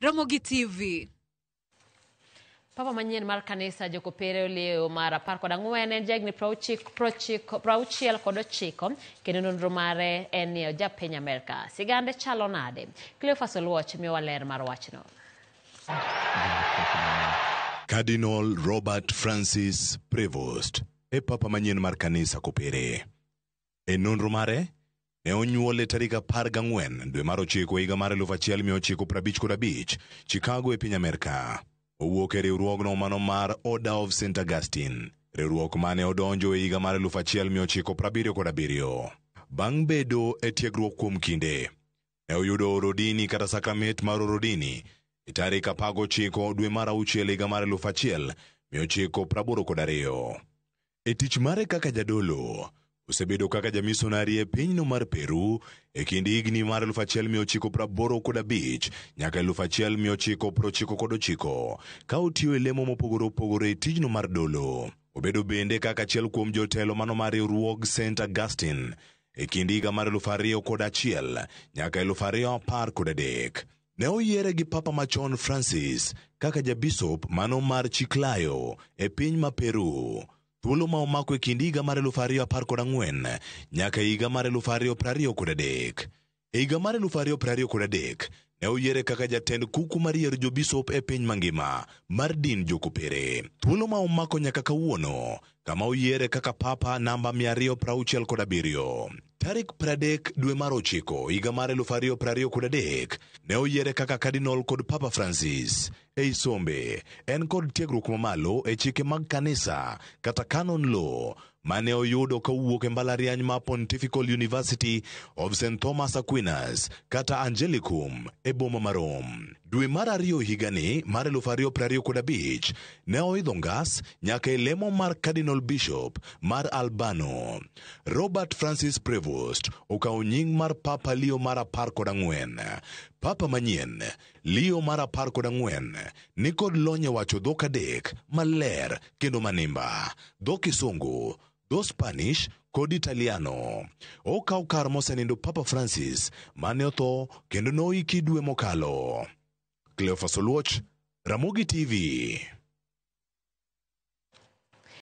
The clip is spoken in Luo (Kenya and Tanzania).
Ramogi TV. Papa manyien mar kanisa Jokopere Leo mar 14 en jahigni 69 kendo nonro mare en ni oja piny Amerka. Sigande chalo nade? Cleophas Oluoch miyowa ler mar wachno. Cardinal Robert Francis Prevost e papa manyien mar kanisa Kopere. E nonro mare, ne onyuole tarik 14 dwe mar 9 higa mar 1955 Chicago e piny Amerka. Owuok e riwruogno mano mar Order of St. Augustine, riwruok mane odonjo e higa mar 1977. Bang' bedo e tiegruok kuom kinde, ne oyudo oro dini kata sakramet mar oro dini e tarik 19 dwe mar 6 higa mar 1982. E tich mare kaka jadolo, osebedo kaka jamisonari e pinyno mar Peru e kind higni mar 1985 nyaka 1999 ka otiyo e lemo mopogore opogore e tijno mar dolo. Obedo bende kaka achiel kuom jotelo mano mar riwruog St. Augustine e kind higa mar 2001 nyaka 2013. Ne oyiere gi Papa machon Francis kaka jabisop mano mar Chiclayo e piny ma Peru. Thuolo ma omako e kind higa mar 2014 nyaka higa mar 2023. E higa mar 2023, ne oyiere kaka jatend kuku mar yiero jobisop e piny mangima mar din Jokopere. Thuolo ma omako nyaka kawuono, kama oyiere kaka Papa namba 267. Tarik 30 dwe mar 9 higa mar 2023, ne oyiere kaka Cardinal kod Papa Francis. Ei sombe, en kod tiegruok mamalo e chike mag kanisa kata canon law mane oyudo kowuok e mbalariany ma Pontifical University of St. Thomas Aquinas kata Angelicum e boma ma Rome. Dwe mar ariyo higani mar 2025 ne oidho ngas nyaka e lemo mar Cardinal Bishop mar Albano. Robert Francis Prevost okawo nying mar Papa Leo mar 14. Papa manyien Leo mar 14 nikod lony e wacho dhok adek maler kendo manimba, dho Kisungu, dho Spanish kod Italiano. Okawo kar mosenindo Papa Francis mane otho kendo noiki dwe mokalo. Cleophas Oluoch, Ramogi TV.